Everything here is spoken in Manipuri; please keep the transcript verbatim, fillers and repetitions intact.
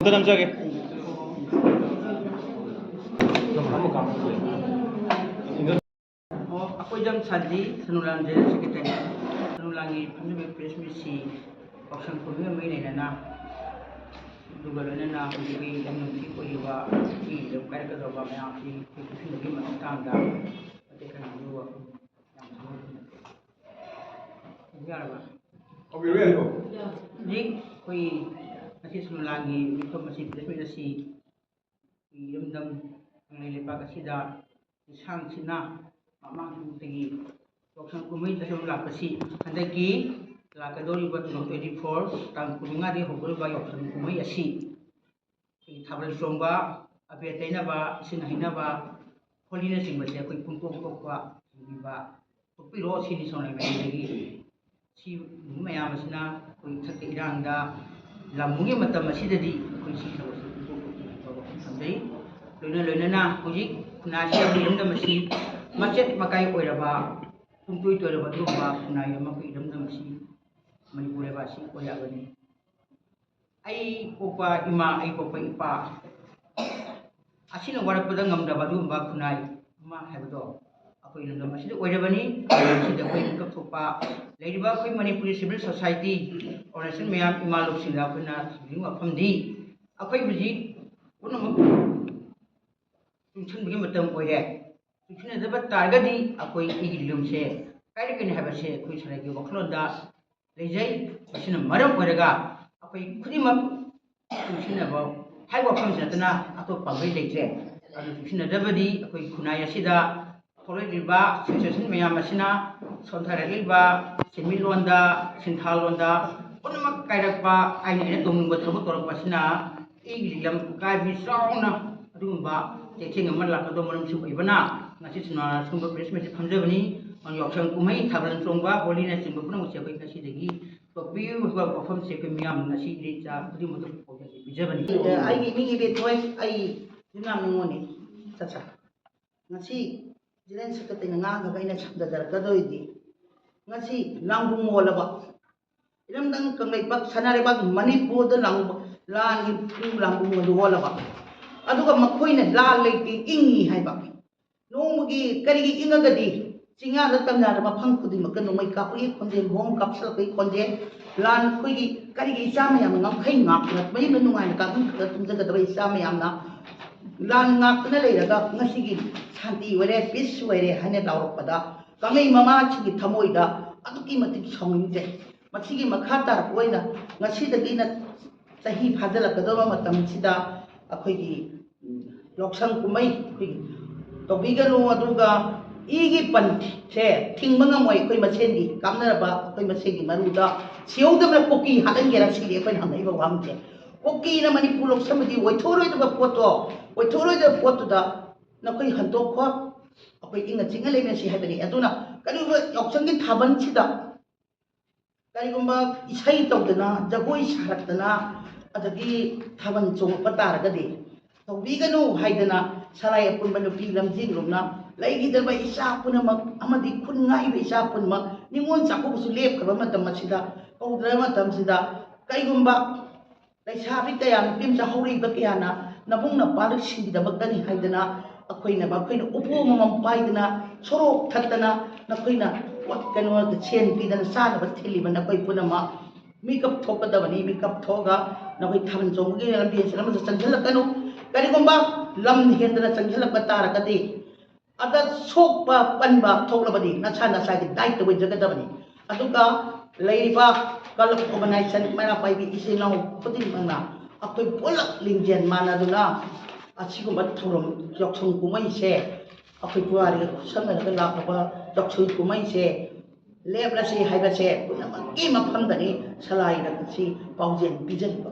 ꯑꯝꯇ ꯅꯝꯖꯒꯦ꯫ ꯑꯣ, ꯑꯩꯈꯣꯏ ꯖꯝ ꯁꯥꯟꯇꯤ, ꯁꯅꯨꯂꯥꯜ ꯖꯦꯅꯔꯦꯜ ꯁꯦꯀ꯭ꯔꯦꯇꯔꯤ꯫ ꯁꯅꯨꯂꯥꯜꯒꯤ ꯐꯝꯖꯕ ꯄ꯭ꯔꯦꯁ ꯃꯤꯠꯁꯤ ꯌꯥꯎꯁꯪ ꯀꯨꯝꯍꯩꯒ ꯃꯔꯤ ꯂꯩꯅꯅ, ꯑꯗꯨꯒ ꯂꯣꯏꯅꯅ ꯍꯧꯖꯤꯛꯀꯤ ꯌꯥꯝꯅ ꯍꯧꯖꯤꯛ ꯑꯣꯏꯔꯤꯕ ꯏ ꯀꯥꯏꯔꯛꯀꯗꯧꯕ ꯃꯌꯥꯝꯁꯤ ꯑꯩꯈꯣꯏ ꯄꯨꯟꯁꯤꯟꯕꯒꯤ ꯃꯇꯥꯡꯗ ꯃꯇꯦꯛ ꯈꯔ ꯍꯥꯏꯕꯤꯌꯨ꯫ ꯌꯥꯝ ꯊꯨꯅ꯫ ꯌꯥꯔꯕ? ꯍꯧꯕꯤꯔꯣ, ꯌꯥꯏꯀꯣ꯫ ꯍꯧꯖꯤꯛ ꯑꯩꯈꯣꯏ ꯉꯁꯤ ꯁꯅꯨꯂꯥꯜꯒꯤ ꯃꯤꯐꯝ ꯑꯁꯤ, ꯄ꯭ꯔꯦꯁ ꯃꯤꯠ ꯑꯁꯤ ꯑꯩꯈꯣꯏ ꯏꯔꯝꯗꯝ ꯀꯪꯂꯩ ꯂꯩꯄꯥꯛ ꯑꯁꯤꯗ ꯂꯤꯁꯥꯡ ꯁꯤꯠꯅ ꯃꯃꯥꯡ ꯆꯍꯤꯗꯒꯤ ꯌꯥꯎꯁꯪ ꯀꯨꯝꯍꯩ ꯇꯧꯗꯨꯅ ꯂꯥꯛꯄꯁꯤ ꯍꯟꯗꯛꯀꯤ ꯂꯥꯛꯀꯗꯧꯔꯤꯕ two thousand twenty four ꯇꯥꯡ ꯀꯨꯟꯃꯉꯥꯗꯒꯤ ꯍꯧꯗꯧꯔꯤꯕ ꯌꯥꯎꯁꯪ ꯀꯨꯝꯍꯩ ꯑꯁꯤ ꯑꯩꯈꯣꯏꯒꯤ ꯊꯥꯕꯜ ꯆꯣꯡꯕ, ꯑꯕꯦꯔ ꯇꯩꯅꯕ, ꯏꯁꯤꯡ ꯍꯩꯅꯕ, ꯍꯣꯂꯤꯅꯆꯤꯡꯕꯁꯦ ꯑꯩꯈꯣꯏ ꯄꯨꯡꯊꯣꯛ ꯊꯣꯛꯄ ꯊꯝꯕꯤꯕ ꯊꯣꯛꯄꯤꯔꯣ ꯁꯤꯅꯤ ꯁꯣꯝꯅ ꯃꯌꯥꯝꯗꯒꯤ꯫ ꯁꯤ ꯃꯌꯥꯝ ꯑꯁꯤꯅ ꯑꯩꯈꯣꯏ ꯊꯛꯇ ꯏꯔꯥꯡꯗ ꯂꯝꯍꯨꯝꯒꯤ ꯃꯇꯝ ꯑꯁꯤꯗꯗꯤ ꯑꯩꯈꯣꯏ ꯁꯤ ꯊꯕꯛꯁꯤ ꯄꯨꯡꯊꯣꯛ ꯊꯣꯛꯄ ꯊꯝꯖꯩ꯫ ꯂꯣꯏꯅ ꯂꯣꯏꯅꯅ ꯍꯧꯖꯤꯛ ꯈꯨꯟꯅꯥꯏꯁꯤꯗ ꯑꯩꯈꯣꯏ ꯏꯔꯝꯗꯝ ꯑꯁꯤ ꯃꯆꯦꯠ ꯃꯀꯥꯏ ꯑꯣꯏꯔꯕ, ꯄꯨꯡꯇꯣꯏ ꯇꯣꯏꯔꯕ ꯑꯗꯨꯒꯨꯝꯕ ꯈꯨꯟꯅꯥꯏ ꯑꯃ ꯑꯩꯈꯣꯏ ꯏꯔꯝꯗꯝ ꯑꯁꯤ ꯃꯅꯤꯄꯨꯔ ꯂꯩꯕꯥꯛ ꯑꯁꯤ ꯑꯣꯏꯔꯛꯑꯕꯅꯤ꯫ ꯑꯩ ꯄꯣꯛꯄ ꯏꯃꯥ, ꯑꯩ ꯄꯣꯛꯄ ꯏꯄꯥ ꯑꯁꯤꯅ ꯋꯥꯔꯛꯄꯗ ꯉꯝꯗꯕ ꯑꯗꯨꯒꯨꯝꯕ ꯈꯨꯟꯅꯥꯏ ꯑꯃ ꯍꯥꯏꯕꯗꯣ ꯑꯩꯈꯣꯏ ꯂꯝꯗꯝ ꯑꯁꯤꯗ ꯑꯣꯏꯔꯕꯅꯤ꯫ ꯁꯤꯗ ꯑꯩꯈꯣꯏ ꯏꯪꯀꯞ ꯊꯣꯛꯄ ꯂꯩꯔꯤꯕ ꯑꯩꯈꯣꯏ ꯃꯅꯤꯄꯨꯔꯤ civil society organization ꯃꯌꯥꯝ, ꯏꯃꯥ ꯂꯨꯞꯁꯤꯡꯗ ꯑꯩꯈꯣꯏꯅ ꯊꯝꯖꯅꯤꯡꯕ ꯋꯥꯐꯝꯗꯤ, ꯑꯩꯈꯣꯏ ꯍꯧꯖꯤꯛ ꯄꯨꯝꯅꯃꯛ ꯆꯨꯡꯁꯤꯟꯕꯒꯤ ꯃꯇꯝ ꯑꯣꯏꯔꯦ꯫ ꯆꯨꯡꯁꯤꯟꯅꯗꯕ ꯇꯥꯔꯒꯗꯤ ꯑꯩꯈꯣꯏ ꯑꯩꯒꯤ ꯂꯤꯂꯣꯡꯁꯦ ꯀꯥꯏꯔꯛꯀꯅꯤ ꯍꯥꯏꯕꯁꯦ ꯑꯩꯈꯣꯏ ꯁꯅꯥꯒꯤ ꯋꯥꯈꯜꯂꯣꯟꯗ ꯂꯩꯖꯩ꯫ ꯃꯁꯤꯅ ꯃꯔꯝ ꯑꯣꯏꯔꯒ ꯑꯩꯈꯣꯏ ꯈꯨꯗꯤꯡꯃꯛ ꯆꯨꯡꯁꯤꯟꯅꯕ ꯍꯥꯏꯕ ꯋꯥꯐꯝꯁꯤ ꯅꯠꯇꯅ ꯑꯇꯣꯞꯄ ꯄꯥꯝꯕꯩ ꯂꯩꯇ꯭ꯔꯦ꯫ ꯑꯗꯨ ꯆꯨꯡꯁꯤꯟꯅꯗꯕꯗꯤ ꯑꯩꯈꯣꯏ ꯈꯨꯟꯅꯥꯏ ꯑꯁꯤꯗ ꯊꯣꯛꯂꯛꯂꯤꯕ situation ꯃꯌꯥꯝ ꯑꯁꯤꯅ ꯁꯣꯟꯊꯔꯛꯂꯤꯕ ꯁꯦꯟꯃꯤꯠꯂꯣꯟꯗ, ꯁꯤꯟꯊꯥꯂꯣꯟꯗ ꯄꯨꯝꯅꯃꯛ ꯀꯥꯏꯔꯛꯄ, ꯑꯩꯅ ꯑꯩꯅ ꯇꯧꯅꯤꯡꯕ ꯊꯕꯛ ꯇꯧꯔꯛꯄ ꯑꯁꯤꯅ ꯑꯩꯒꯤ ꯂꯝ ꯀꯥꯏꯕꯤ ꯆꯥꯎꯅ ꯑꯗꯨꯒꯨꯝꯕ ꯆꯩꯊꯦꯡ ꯑꯃ ꯂꯥꯛꯀꯗꯧꯕ ꯃꯔꯝꯁꯨ ꯑꯣꯏꯕꯅ ꯉꯁꯤ ꯁꯨꯃꯥꯏꯅ ꯁꯤꯒꯨꯝꯕ press meet ꯁꯤ ꯐꯝꯖꯕꯅꯤ꯫ ꯌꯥꯎꯁꯪ ꯀꯨꯝꯍꯩ, ꯊꯥꯕꯜ ꯆꯣꯡꯕ, ꯍꯣꯂꯤꯅꯆꯤꯡꯕ ꯄꯨꯝꯅꯃꯛꯁꯦ ꯑꯩꯈꯣꯏ ꯉꯁꯤꯗꯒꯤ ꯇꯣꯛꯄꯤꯌꯨ ꯍꯥꯏꯕ ꯋꯥꯐꯝꯁꯦ ꯑꯩꯈꯣꯏ ꯃꯤꯌꯥꯝ ꯉꯁꯤ ꯏꯔꯩꯆꯥ ꯈꯨꯗꯤꯡꯃꯛꯇ ꯄꯥꯎꯖꯦꯜ ꯄꯤꯖꯕꯅꯤ꯫ ꯑꯩꯒꯤ ꯃꯤꯡ ꯏꯕꯦꯊꯣꯏ, ꯑꯩ ꯌꯨꯝꯅꯥꯝ ꯅꯤꯉꯣꯜꯅꯤ꯫ ꯆꯠꯆꯥ꯫ ꯉꯁꯤ ꯖꯦꯅꯔꯦꯜ ꯁꯦꯀ꯭ꯔꯦꯇꯔꯤꯅ ꯉꯥꯡꯈ꯭ꯔꯒ ꯑꯩꯅ ꯁꯝꯊꯖꯔꯛꯀꯗꯧꯔꯤꯗꯤ, ꯉꯁꯤ ꯂꯥꯡꯕꯨ ꯃꯣꯜꯂꯕ ꯏꯔꯝꯗꯝ ꯀꯪꯂꯩꯄꯥꯛ ꯁꯅꯥ ꯂꯩꯕꯥꯛ ꯃꯅꯤꯄꯨꯔꯗ ꯂꯥꯡꯕ ꯂꯥꯟꯒꯤ ꯄꯨ ꯂꯥꯡꯕꯨ ꯑꯗꯨ ꯑꯣꯜꯂꯕ꯫ ꯑꯗꯨꯒ ꯃꯈꯣꯏꯅ ꯂꯥꯟ ꯂꯩꯇꯦ, ꯏꯪꯉꯤ ꯍꯥꯏꯕ꯫ ꯅꯣꯡꯃꯒꯤ ꯀꯔꯤꯒꯤ ꯏꯪꯉꯒꯗꯤ ꯆꯤꯡꯌꯥꯗ ꯇꯝꯌꯥꯗ ꯃꯐꯝ ꯈꯨꯗꯤꯡꯃꯛꯇ ꯅꯣꯡꯃꯩ ꯀꯥꯞꯄꯒꯤ ꯈꯣꯟꯖꯦꯜ, ꯕꯣꯝ ꯀꯥꯞꯁꯤꯜꯂꯛꯄꯒꯤ ꯈꯣꯟꯖꯦꯜ, ꯂꯥꯟ ꯑꯩꯈꯣꯏꯒꯤ ꯀꯔꯤꯒꯤ ꯏꯆꯥ ꯃꯌꯥꯝꯅ ꯉꯝꯈꯩ ꯉꯥꯛꯇꯅ ꯃꯌꯨꯝꯗ ꯅꯨꯡꯉꯥꯏꯅ ꯀꯥꯞꯐꯝ ꯈꯔ ꯇꯨꯝꯖꯒꯗꯕ ꯏꯆꯥ ꯃꯌꯥꯝꯅ ꯂꯥꯟ ꯉꯥꯛꯇꯅ ꯂꯩꯔꯒ ꯉꯁꯤꯒꯤ ꯁꯥꯟꯇꯤ ꯑꯣꯏꯔꯦ, ꯄꯤꯁ ꯑꯣꯏꯔꯦ ꯍꯥꯏꯅ ꯂꯥꯎꯔꯛꯄꯗ ꯀꯪꯂꯩ ꯃꯃꯥꯁꯤꯡꯒꯤ ꯊꯃꯣꯏꯗ ꯑꯗꯨꯛꯀꯤ ꯃꯇꯤꯛ ꯁꯥꯎꯅꯤꯡꯖꯩ꯫ ꯃꯁꯤꯒꯤ ꯃꯈꯥ ꯇꯥꯔꯛꯄ ꯑꯣꯏꯅ ꯉꯁꯤꯗꯒꯤꯅ ꯆꯍꯤ ꯐꯥꯖꯤꯜꯂꯛꯀꯗꯕ ꯃꯇꯝꯁꯤꯗ ꯑꯩꯈꯣꯏꯒꯤ ꯎꯝ, ꯌꯥꯎꯁꯪ ꯀꯨꯝꯍꯩ ꯑꯩꯈꯣꯏꯒꯤ ꯇꯧꯕꯤꯒꯅꯨ, ꯑꯗꯨꯒ ꯏꯒꯤ ꯄꯟꯊꯤꯁꯦ ꯊꯤꯡꯕ ꯉꯝꯃꯣꯏ꯫ ꯑꯩꯈꯣꯏ ꯃꯁꯦꯟꯒꯤ ꯀꯥꯞꯅꯔꯕ ꯑꯩꯈꯣꯏ ꯃꯁꯦꯟꯒꯤ ꯃꯔꯨꯗ ꯁꯤꯍꯧꯗꯕꯅ ꯀꯨꯀꯤ ꯍꯥꯠꯍꯟꯒꯦꯔꯥ? ꯁꯤꯗꯤ ꯑꯩꯈꯣꯏꯅ ꯍꯪꯉꯛꯏꯕ ꯋꯥꯍꯪꯁꯦ꯫ ꯀꯨꯀꯤꯅ ꯃꯅꯤꯄꯨꯔ ꯂꯧꯁꯤꯟꯕꯗꯤ ꯑꯣꯏꯊꯣꯛꯔꯣꯏꯗꯕ ꯄꯣꯠꯇꯣ, ꯑꯣꯏꯊꯣꯛꯔꯣꯏꯗꯕ ꯄꯣꯠꯇꯨꯗ ꯅꯈꯣꯏ ꯍꯟꯗꯣꯛꯈꯣ, ꯑꯩꯈꯣꯏ ꯏꯪꯅ ꯆꯤꯛꯅ ꯂꯩꯃꯤꯟꯅꯁꯤ ꯍꯥꯏꯕꯅꯤ꯫ ꯑꯗꯨꯅ ꯀꯔꯤꯒꯨꯝꯕ ꯌꯥꯎꯁꯪꯒꯤ ꯊꯥꯕꯜꯁꯤꯗ ꯀꯔꯤꯒꯨꯝꯕ ꯏꯁꯩ ꯇꯧꯗꯅ, ꯖꯒꯣꯏ ꯁꯥꯔꯛꯇꯅ, ꯑꯗꯒꯤ ꯊꯥꯕꯜ ꯆꯣꯡꯉꯛꯄ ꯇꯥꯔꯒꯗꯤ ꯇꯧꯕꯤꯒꯅꯨ ꯍꯥꯏꯗꯅ ꯁꯂꯥꯏ ꯑꯄꯨꯟꯕ ꯅꯨꯄꯤ ꯂꯝꯖꯤꯡꯂꯨꯝꯅ ꯂꯩꯈꯤꯗ꯭ꯔꯕ ꯏꯆꯥ ꯄꯨꯝꯅꯃꯛ ꯑꯃꯗꯤ ꯈꯨꯟ ꯉꯥꯛꯏꯕ ꯏꯆꯥ ꯄꯨꯝꯅꯃꯛ ꯅꯤꯉꯣꯜ ꯆꯥꯛꯀꯧꯕꯁꯨ ꯂꯦꯞꯈ꯭ꯔꯕ ꯃꯇꯝ ꯑꯁꯤꯗ, ꯀꯧꯗ꯭ꯔꯕ ꯃꯇꯝꯁꯤꯗ ꯀꯩꯒꯨꯝꯕ ꯂꯩꯁꯥꯕꯤ ꯀꯌꯥ, ꯅꯨꯄꯤ ꯃꯆꯥ ꯍꯧꯔꯛꯏꯕ ꯀꯌꯥꯅ ꯅꯕꯨꯡ ꯅꯄ꯭ꯋꯥꯗꯨ ꯁꯤꯕꯤꯗꯃꯛꯇꯅꯤ ꯍꯥꯏꯗꯅ ꯑꯩꯈꯣꯏꯅ, ꯃꯈꯣꯏꯅ ꯎꯄꯨ ꯑꯃꯃꯝ ꯄꯥꯏꯗꯅ ꯁꯣꯔꯣꯛ ꯊꯠꯇꯅ ꯅꯈꯣꯏꯅ ꯄꯣꯠ, ꯀꯩꯅꯣ, ꯁꯦꯟ ꯄꯤꯗꯅ ꯆꯥꯅꯕ ꯊꯤꯜꯂꯤꯕ ꯅꯈꯣꯏ ꯄꯨꯝꯅꯃꯛ ꯃꯤꯀꯞ ꯊꯣꯛꯀꯗꯕꯅꯤ꯫ ꯃꯤꯀꯞ ꯊꯣꯛꯑꯒ ꯅꯈꯣꯏ ꯊꯥꯕꯜ ꯆꯣꯡꯕꯒꯤ ꯂꯝꯕꯤ ꯑꯁꯤꯗ ꯑꯃꯁꯨ ꯆꯪꯁꯤꯜꯂꯛꯀꯅꯨ꯫ ꯀꯔꯤꯒꯨꯝꯕ ꯂꯝ ꯍꯦꯟꯗꯅ ꯆꯪꯁꯤꯜꯂꯛꯄ ꯇꯥꯔꯒꯗꯤ ꯑꯗ ꯁꯣꯛꯄ ꯄꯟꯕ ꯊꯣꯛꯂꯕꯗꯤ ꯅꯁꯥ ꯅꯁꯥꯒꯤ ꯗꯥꯏꯇ ꯑꯣꯏꯖꯒꯗꯕꯅꯤ꯫ ꯑꯗꯨꯒ ꯂꯩꯔꯤꯕ ꯀꯂꯕ, ꯑꯣꯔꯒꯅꯥꯏꯖꯦꯁꯟ, ꯃꯩꯔꯥ ꯄꯥꯏꯕꯤ ꯏꯆꯤꯜ ꯏꯅꯥꯎ ꯈꯨꯗꯤꯡꯃꯛꯅ ꯑꯩꯈꯣꯏ ꯄꯨꯂꯞ ꯂꯤꯡꯖꯦꯜ ꯃꯥꯟꯅꯗꯨꯅ ꯑꯁꯤꯒꯨꯝꯕ ꯊꯧꯔꯝ, ꯌꯥꯎꯁꯪ ꯀꯨꯝꯍꯩꯁꯦ, ꯑꯩꯈꯣꯏ ꯄꯨꯋꯥꯔꯤꯒ ꯈꯨꯠꯁꯝꯅꯔꯒ ꯂꯥꯛꯂꯕ ꯌꯥꯎꯁꯪ ꯀꯨꯝꯍꯩꯁꯦ ꯂꯦꯞꯂꯁꯤ ꯍꯥꯏꯕꯁꯦ ꯄꯨꯝꯅꯃꯛꯀꯤ ꯃꯐꯝꯗꯅꯤ ꯁꯂꯥꯏꯅ ꯉꯁꯤ ꯄꯥꯎꯖꯦꯜ ꯄꯤꯖꯔꯤꯕ꯫